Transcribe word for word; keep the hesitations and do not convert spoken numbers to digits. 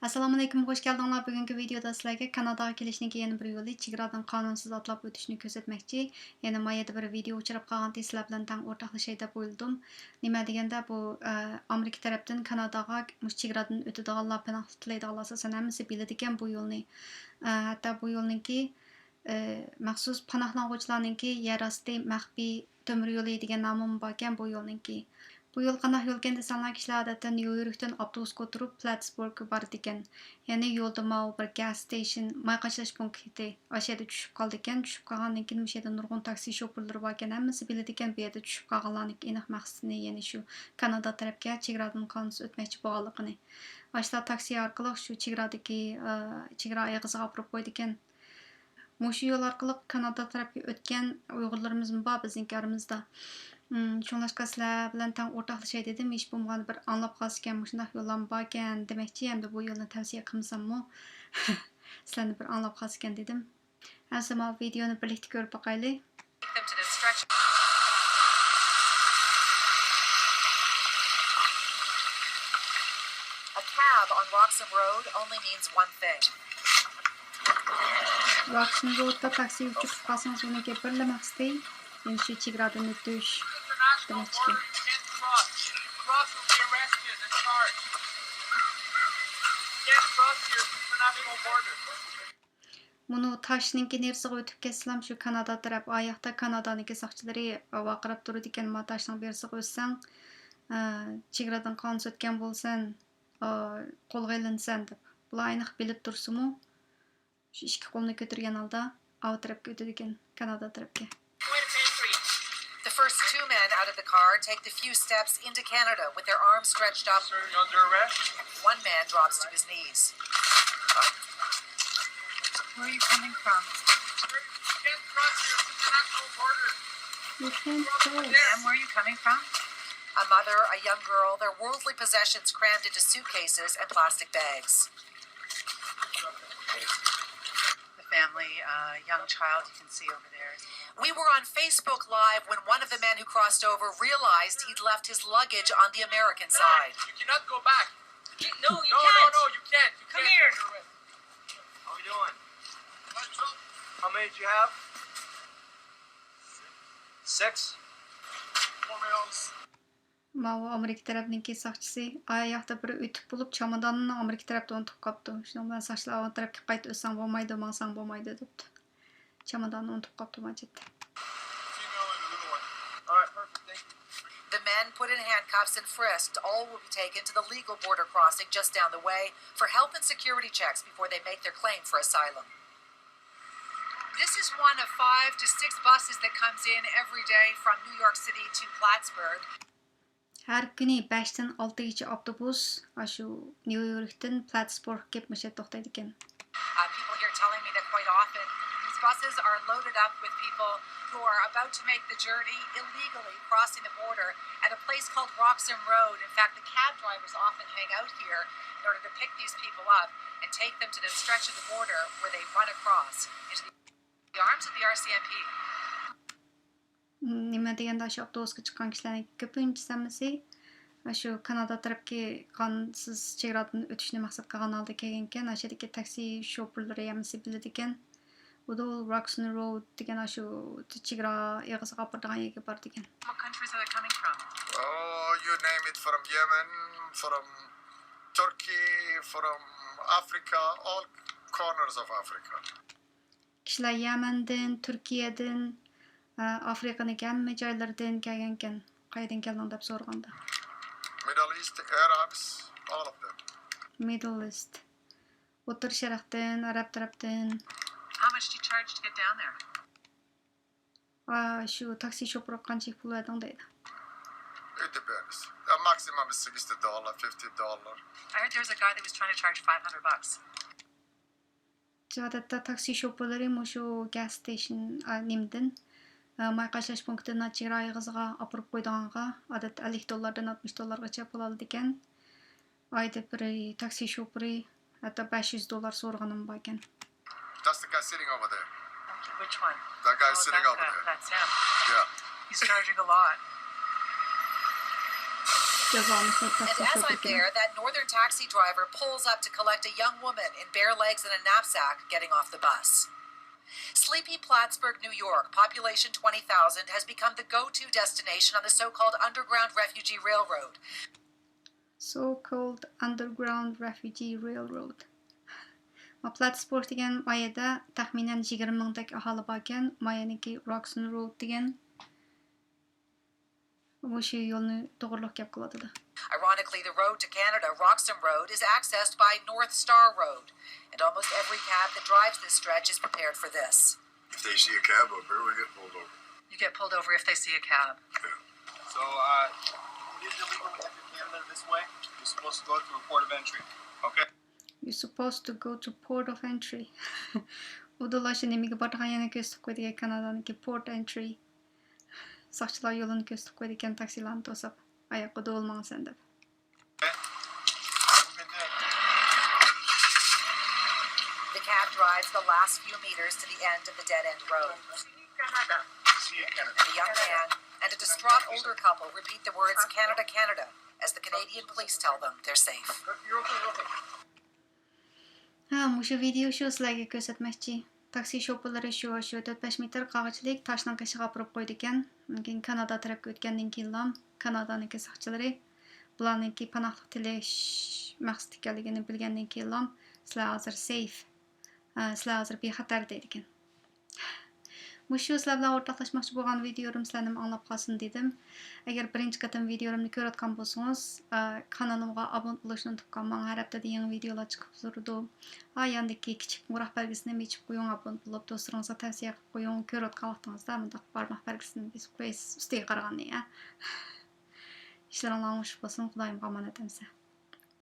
ئەسسالامۇئەلەيكۇم، خوش كەلدىڭلار. بۈگۈنكى ۋىدېودا سىلەرگە كاناداغا كېلىشنىڭكى يەنە بىر يولى، چېگرادىن قانۇنسىز ئاتلاپ ئۆتۈشنى كۆرسەتمەكچى. يەنە مايەدە بىر ۋىدېو ئۇچراپ قالغانتى، سىلەر بىلەن تەڭ ئورتاقلىشاي دەپ ئويلىدىم. نېمە دېگەندە، بۇ، ئە، ئامېرىكا تەرەپتىن كاناداغا مۇشۇ چېگرادىن ئۆتىدىغانلار، پاناھ تىلەيدىغانلار ئاساسەن ھەممىسى بىلىدىكەن بۇ يولنى. ئە، ھەتتا بۇ يولنىڭكى، ئە، مەخسۇس پاناھلانغۇچىلارنىڭكى يەر ئاستى مەخپىي تۆمۈر يولى دېگەن نامىمۇ باركەن بۇ يولنىڭكى. بۇ يول قانداق يولكەن دېسەڭلار، كىشىلەر ئادەتتە نيۇ يوركتىن ئاپتوبۇسقا ئولتۇرۇپ پلاتسبۇرگقا بارىدىكەن. يەنى يولدا ماۋۇ بىر گاز ستېيشن، ماي قاچىلاش پونكىتى، ئاشۇ يەردە چۈشۈپ قالىدىكەن. چۈشۈپ قالغاندىن كېيىن مۇشۇ يەردە نۇرغۇن تاكسى شوپۇرلىرى باركەن، ھەممىسى بىلىدىكەن بۇ يەردە چۈشۈپ قالغانلارنىڭكى ئېنىق مەقسىتىنى، يەنى شۇ كانادا تەرەپكە چېگرادىن قانۇنسىز ئۆتمەكچى بولغانلىقىنى. ئاشۇلار تاكسى ئارقىلىق شۇ چېگرادىكى، ئە، چېگرا ئېغىزىغا ئاپىرىپ قويىدىكەن. مۇشۇ يول ئارقىلىق كانادا تەرەپكە ئۆتكەن ئۇيغۇرلىرىمىزمۇ بار بىزنىڭكى ئارىمىزدا. ئىم، شۇڭلاشقا سىلەر بىلەن تەڭ ئورتاقلىشاي دېدىم. ھېچ بولمىغاندا بىر ئاڭلاپ قالسىكەن، مۇشۇنداق يوللارمۇ باركەن دېمەكچى، ھەمدە بۇ يولنى تەۋسىيە قىلمىساممۇ، سىلەرنى بىر ئاڭلاپ قالسىكەن دېدىم. ئەمسە ماۋۇ ۋىدېونى بىرلىكتە كۆرۈپ باقايلى. Take them to the stretch. A cab on Roxham Road only means one thing. راكسون رودتا تاكسى ئۇچۇپ قالسىڭىز، ئۇنىڭكى بىرلا مەقسىتى، يەنە شۇ چېگرادىن ئۆتۈش دېمەكچىكەن. مۇنۇ تاشنىڭكى نېرىسىغا ئۆتۈپ كەتسىلام، شۇ كانادا تەرەپ، ئاياقتا كانادانىڭكى ساقچىلىرى ۋارقىراپ تۇرىدىكەن، ما تاشنىڭ بېرىسىغا ئۆتسەڭ، ئە، چېگرادىن قانۇنسىز ئۆتكەن بولىسەن، ئا، قولغا ئېلىنىسەن دەپ. بۇلار ئېنىق بىلىپ تۇرسىمۇ، شۇ ئىككى قولىنى كۆتۈرگەن ھالدا ئاۋۇ تەرەپكە ئۆتىدىكەن، كانادا تەرەپكە. The first two men out of the car take the few steps into Canada with their arms stretched up. Sir, you're under arrest. One man drops to his knees. Where are you coming from? You can't cross your international border. You can't cross. Ma'am, where are you coming from? A mother, a young girl, their worldly possessions crammed into suitcases and plastic bags. The family, uh, young child you can see over there. We were on Facebook Live when one of the men who crossed over realized he'd left his luggage on the American side. You cannot go back. No, you can't. No, no, no, you can't. You can't. Come here. How we doing? How many did you have? Six. Four males. ماۋۇ ئامېرىكا تەرەپنىڭكى ساقچىسى ئاياقتا بىر ئۆتۈپ بولۇپ، چاماداننى ئامېرىكا تەرەپتە ئۇنتۇپ قاپتۇ. شۇنىڭ بىلەن ساقچىلار ئۇ تەرەپكە قايتا ئۆتسەڭ بولمايدۇ، ماڭساڭ بولمايدۇ دەپتۇ. چاماداننى ئۇنتۇپ قاپتۇ ماچەتتە. The men put in handcuffs and frisked. All will be taken to the legal border crossing just down the way for health and security checks before they make their claim for asylum. This is one of five to six buses that comes in every day from New York City to Plattsburgh. ھەر كۈنى بەشتىن ئالتىگىچە ئاپتوبۇس ئاشۇ نيۇ يوركتىن پلاتسبۇرگقا كېلىپ مۇشۇ يەردە توختايدىكەن. Uh, people here telling me that quite often these buses are loaded up with people who are about to make the journey illegally, crossing the border at a place called Roxham Road. In fact, the cab drivers often hang out here in order to pick these people up and take them to the stretch of the border where they run across into the arms of the R C M P. نېمە دېگەندە، شۇ ئاپتوبۇسقا چىققان كىشىلەرنىڭ كۆپىنچىسى ھەممىسى شۇ كانادا تەرەپكە قانۇنسىز چېگرادىن ئۆتۈشنى مەقسەت قىلغان ھالدا كەلگەنىكەن. ئاشۇ يەردىكى تاكسى شوپۇرلىرى ھەممىسى بىلىدىكەن. ئۇ دا ئۇ راكسون رود دېگەن ئاشۇ چېگرا ئېغىزىغا ئاپىرىدىغان يەرگە بارىدىكەن. What countries are they coming from? Oh, you name it, from Yemen, from Turkey, from Africa, all corners of Africa. كىشىلەر يەمەندىن، تۈركىيەدىن، ئە، ئافرىقىنىڭ ھەممە جايلىرىدىن كەلگەنىكەن. قەيەردىن كەلدىڭ دەپ سورىغاندا. Middle East, Arabs, all of them. مىدل ئىست. ئوتتۇرا شەرقتىن، ئەرەب تەرەپتىن. How much do you charge to get down there? ئا، شۇ تاكسى شوپۇرىغا قانچىلىك پۇل بەردىڭ دەيدۇ. It depends. The maximum is sixty dollar, fifty dollar. I heard there was a guy that was trying to charge five hundred bucks. ئادەتتە تاكسى شوپۇرلىرى مۇشۇ گاز ستېيشن، ئا، نېمىدىن، ئا، ماي قاچىلاش پونكىتىدىن چېگرا ئېغىزىغا ئاپىرىپ قويىدىغانغا ئادەتتە ئەللىك دوللاردىن ئاتمىش دوللارغىچە پۇل ئالىدىكەن. ئايدا بىر تاكسى شوپۇرى ھەتتا بەش يۈز دوللار سورىغىنىمۇ باركەن. That's the guy sitting over there. Which one? That guy is sitting over there. Oh, that guy. That's him. Yeah. He's charging a lot. And as I'm there, that northern taxi driver pulls up to collect a young woman in bare legs and a knapsack getting off the bus. Sleepy Plattsburgh, New York, population twenty thousand, has become the go-to destination on the so-called Underground Refugee Railroad. So-called Underground Refugee Railroad. ما پلاتتسبۇرگ دېگەن ما يەردە تەخمىنەن يىگىرمە مىڭدەك ئاھالى باركەن. ما يەرنىڭكى روكسون رود دېگەن مۇشۇ يولنى توغرۇلۇق گەپ قىلىۋاتىدۇ. Ironically, the road to Canada, Roxham Road, is accessed by North Star Road, and almost every cab that drives this stretch is prepared for this. If they see a cab up here, we get pulled over. You get pulled over if they see a cab. Yeah. So, uh, it is illegal to enter Canada this way. You're supposed to go through a port of entry, okay? You're supposed to go to port of entry. ئۇدۇللا شۇ نېمىگە بارىدىغان يەرنى كۆرسىتىپ قويىدىكەن، كانادانىڭكى پورت ئېنترى. ساقچىلار يولىنى كۆرسىتىپ قويىدىكەن، تاكسىلارنى توسۇپ، ئاياققا دۇۋۇلىماڭ سەن دەپ. The cab drives the last few meters to the end of the dead-end road. And a young man and a distraught older couple repeat the words Canada, Canada as the Canadian police tell them they're safe. ھە، مۇشۇ ۋىدېئو شۇ سىلەرگە كۆرسەتمەكچى. تاكسى شوپۇرلىرى شۇ، شۇ تۆت بەش مېتىر قاغىچلىك تاشنىڭ قېشىغا ئاپىرىپ قويىدىكەن. ئاندىن كېيىن كانادا تەرەپكە ئۆتكەندىن كېيىنلا كانادانىڭكى ساقچىلىرى بۇلارنىڭكى پاناھلىق تىلەش مەقسىتى ئىكەنلىكىنى بىلگەندىن كېيىنلا، سىلەر ھازىر سېيف، ئە، سىلەر ھازىر بىخەتەر دەيدىكەن. مۇشۇ سىلەر بىلەن ئورتاقلاشماقچى بولغان ۋىدېئولىرىم سىلەرنىمۇ ئاڭلاپ قالسۇن دېدىم. ئەگەر بىرىنچى قېتىم ۋىدېئولىرىمنى كۆرۈۋاتقان بولسىڭىز، ئە، كانالىمغا ئابۇنە بولۇشنى ئۇنتۇپ قالماڭ. ھەر ھەپتىدە يېڭى ۋىدېئولار چىقىپ تۇرىدۇ. ھە، ياندىكى كىچىك مۇراق بەلگىسىنى ئېچىپ قويۇڭ، ئابۇنە بولۇپ، دوستلىرىڭىزغا تەۋسىيە قىلىپ قويۇڭ. كۆرۈۋاتقان ۋاقتىڭىزدا مۇنداق بارماق بەلگىسىنى بېسىپ قويىسىز، ئۈستىگە قارىغاننى، ھە. ئىشلىرىڭلار ئوڭۇشلۇق بولسۇن، خۇدايىمغا ئامانەت ئەمىسە.